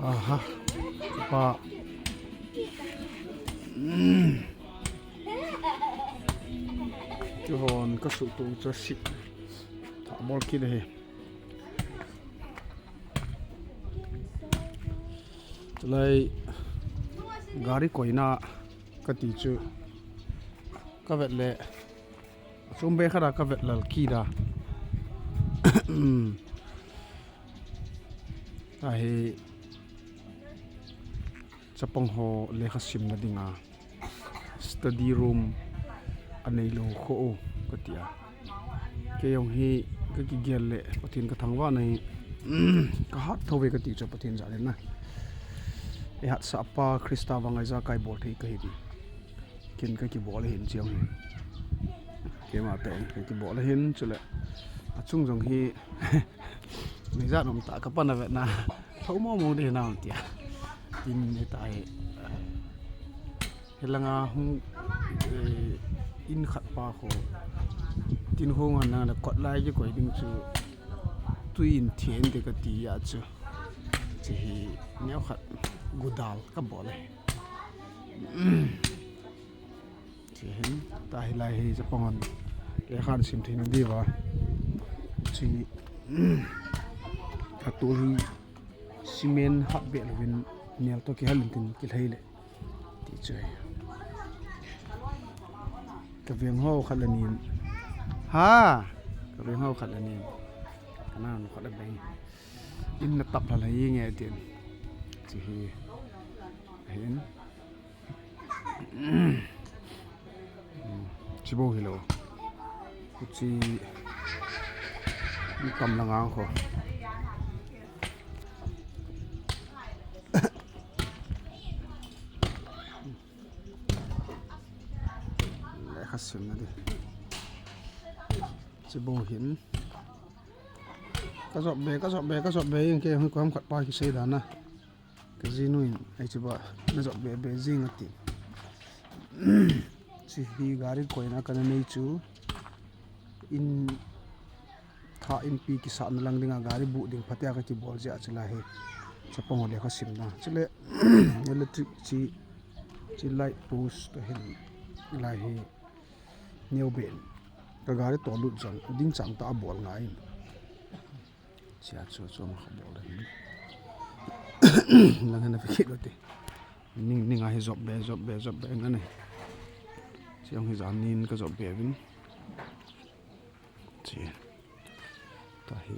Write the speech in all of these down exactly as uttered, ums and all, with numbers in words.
Aha. Pa. Mm. Chu hon ka su tu cha si. Tha bol kit he. Tulai gari koina ka ti chu ka vet le. Chum be khara ka vet lal ki da. Ahi chapang ho lekha simna dinga study room anei lo kho u ka ti a. Kei jong hi ka kigel le Pathen ka thangvah na hi ka hat tho ve ka ti chu Pathen jal in na. Eihat sah pa Christa vang a ijakai bol thei ka hi ti. Kin ka kibol ahin chiang hin. Keima te ka kibol ahin chule. Achung jong hi. Ni jat um ta ka pan a vet na. Tho mo mo de na tia. Tin ni ta hi. Helanga hung, eh, in khat pa kho. Tin hung an na kot lai ki koi ding chu. Tui in thien de ka ti a chu. Chi hi neo khat gudal ka bol e. Chi hin, ta hi lai hi chapang hon lekha sim theina diuva. Chi, a tul hi cement hat be louvin nel to kihal in tin kilhei le. Ti chu hi. Ka veng ho khat le nin. Ha! Ka veng ho khat le nin. Ka na nu khat le beng. In na tap la la hi nge tin. Chi hi. Hin. Chi bo hi lo. Chi tam la ngang kho. Lekha simna di. Chi bo hin. Ka jop be, ka jop be, ka jop be, in ke hui ko ham khat pa kisei dan a. Ka jinu in, ai chu ba, na jop be be jing ati. Chi hi gari koina ka na nei chu. In tha inpi kisahna lang dinga gari bu ding phatea ka kibol jeh a chu lai hi. Chapang ho lekha simna. Chule electric chi, chi light post ka hin lai hi. Neo ben. Ka gari to lut jong, ding chang ta a bol ngai. Chia chu chu ma kha bol le. Nang hena fikir lo ti. Ning, ning a hi jop be, jop be, jop be ngan e. Chi jong hi jan nin ka jop be vin. Chi. Ta hi.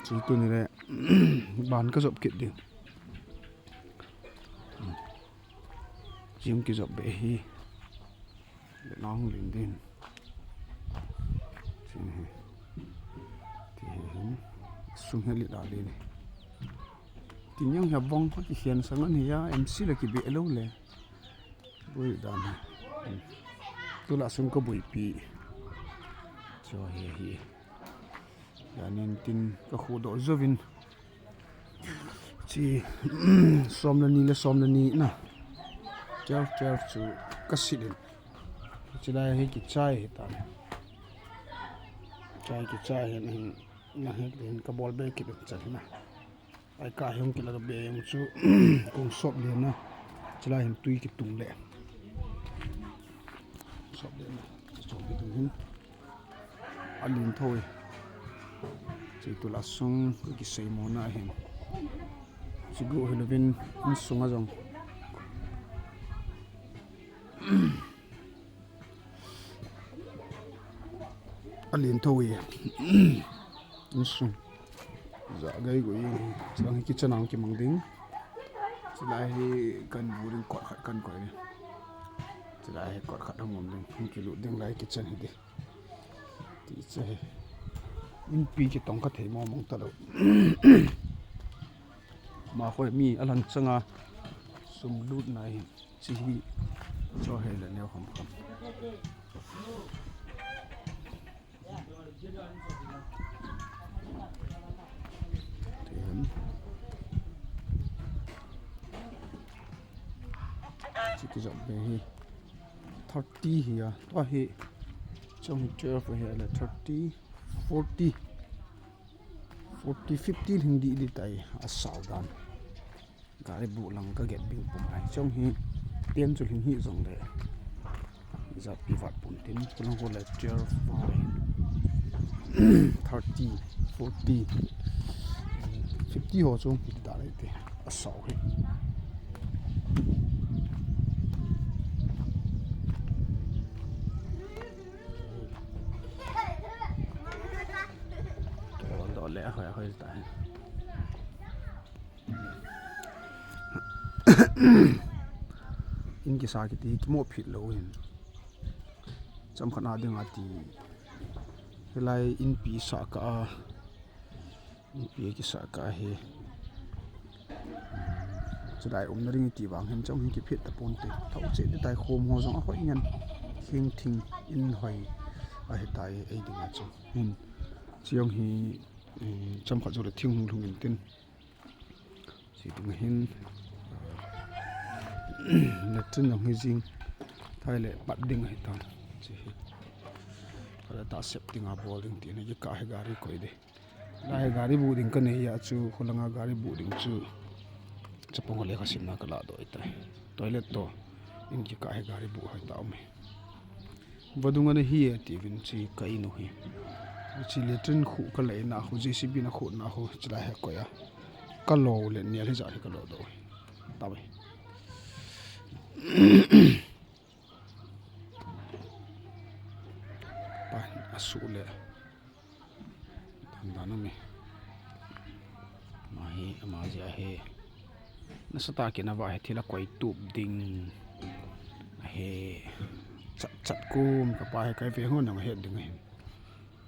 Chi tu ni le. Ban ka jop kit ding. Chi jong ki jop be hi. Le nang lin din. Chin hi. Ti hi hin. Sung hi li da li ni. Tin jong hi a vong kho ki hian sang an hi a, M C le ki be lo le. Bui dan hi. Tu la sung ka bui pi. Cho hi hi. Janin tin ka khu do jovin. Chi, som le ni le som le ni na. Twelve, twelve chu ka sit in. Chi lai hi kichai hi tan. Chai kichai hin, hin, na hin, hin ka bol be kit in chan na. Ai ka hin kila be jong chu, kong sop le na. Chi lai hin tui kitung le. Sop le na. Sop kitung hin. A lin tho e. Chi tu la sung ka kisei mo na hin. Chi gu hi lovin in sung a jong. A lin tho e. In sung. Ja gai gu e. Chi lang hi kitchen ang kimang ding. Chi lai hi kan bu ding kot khat kan koi ni. Chi lai hi kot khat hung um ding. Hung kilut ding lai kitchen hi di. Ti che he. Inpi kitong ka thei mo mong ta lo. Ma khoi mi a lang changa sum lut na hi. Chi hi. Cho he le neo kham kham. Ti hem. Chi ki jop be hi. Thirty hi a. Tua hi. Chong hi twelve hi a le thirty. Forty. Forty, fifty lhing didi tai, asao dan. Gari buh lang ka get ding pum ai. Chong hi, ten chu lhing hi jong le. Ijat pi vat pum tin, kulang ko le twelve, thirty, forty, fifty ho chung hi ta le te. Asao hi. To do le hoi hoi ta. In kisa kiti kimo phit lou hin. Chomkhat a ding ati. Hilai inpi sa ka a. Inpi kisa ka hi. Chulai umna ding ti vang hin chong hin kiphit ta pon te. Thau che ti tai khom ho jong a hoi ngen. Thing thing in hoi. Ahi tai ei ding a chu. Hin. Chiong hi, um, chomkhat chu le thing hung lhung in tin. Chi ding hin, ah, latrine jong hi jing thai le pat ding ahi tan. Chi hi. Kala ta sep ding a bol ding ti na ki ka hi gari koi de. La hi gari bu ding ka nei a chu, khulanga gari bu ding chu. Chapang le ka simna ka la doi tai. Toilet to. In ki ka hi gari bu hoi ta um hi. Vadung ana hi e, ti vin chi ka inu hi. Chi latrine khu ka la ina khu, J C B na khu na khu, chi la he ko ya. Ka lo le ni le ja hi ka lo do. Ta bai. Pa, asu le. Dan dan mi. Ama hi, ama jia hi. Nasatah a kinava hi thil a koi tup ding. Ahi chat chat kum ka pa hi kai ve hon nang het ding ahi.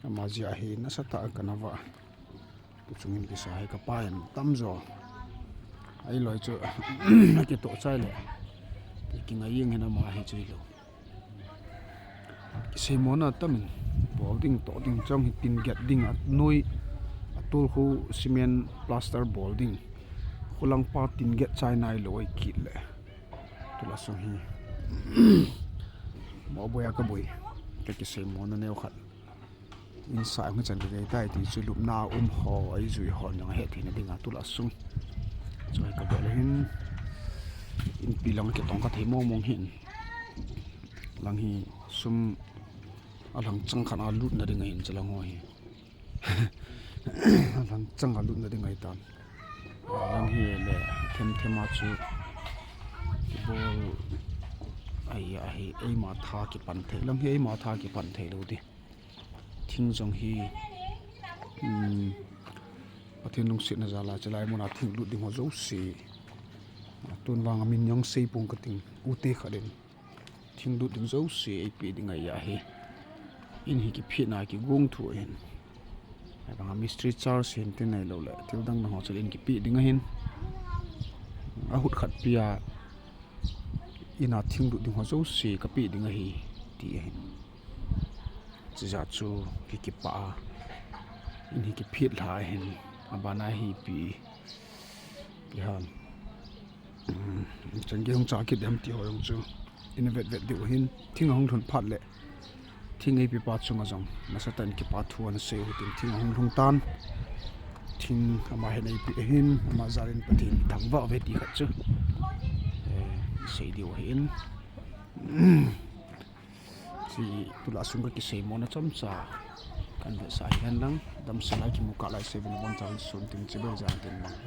Ama jia hi nasatah a kanava. Tuchungin kisa hi ka pa in tamjo. Ahilou chu akitoh chai le. Kingai jeng hin ama hi chu hilou. Kiseimona tamin bol ding, toh ding, chong hi tin get ding, anoi, atol khu cement plaster bol ding. Khulang pa tin get chai nailou ahi kit le. Tula sung hi. Mo boya ka boi. Ka kiseimona neo khat. Insung chan ka gei tai ti chu lupna um ho, eijui ho, nang he thina dinga tula sung. Chu ka bol hin. Inpi lang kitong ka thei mong mong hin. Lang hi sum a lang chang khat a lutna ding ahin, chu lang ho hi. A lang chang a lutna ding ahi tan. Lang hi le them them a chu kibol ahi, ahi, eima tha kipan thei. Lang hi eima tha kipan thei lou di. Thing jong hi, um, Pathen lungsetna jal a chulai muna thing lut ding ho jouse. Tun vang a min jong sei pong ka ting, u te khat in. Thing lut ding jouse eipeh ding ahi ahi. In hi kiphetna kigong thu ahin. Ahivang a mistri charge hin tin ahilou le. Thil dang dang ho chu in kipeh ding ahin. Ahut khat pi a in a thing lut ding ho jouse ka peh ding ahi ti ahin. Chijat chu ki kipah a. In hi kiphet lha ahin. Abana hi pi. Pi ham. Um, chan gei hung cha kit dem ti ho jong chu. In vet vet diu hin. Thing ahung lhun phat le. Thing eipeh pa chunga jong. Nasatah in kipa thu ana sei u tin thing ahung lhung tan. Thing ama hin eipeh ahin. Ama jal in Pathen thangvah uve ti khat chu. Eh, sei diu ahin. Chi tula sung ka kiseimona chomcha kan vetsah hihen lang, damsel a kimu kah lai seven one thousand sun tin chibel jan tin lang.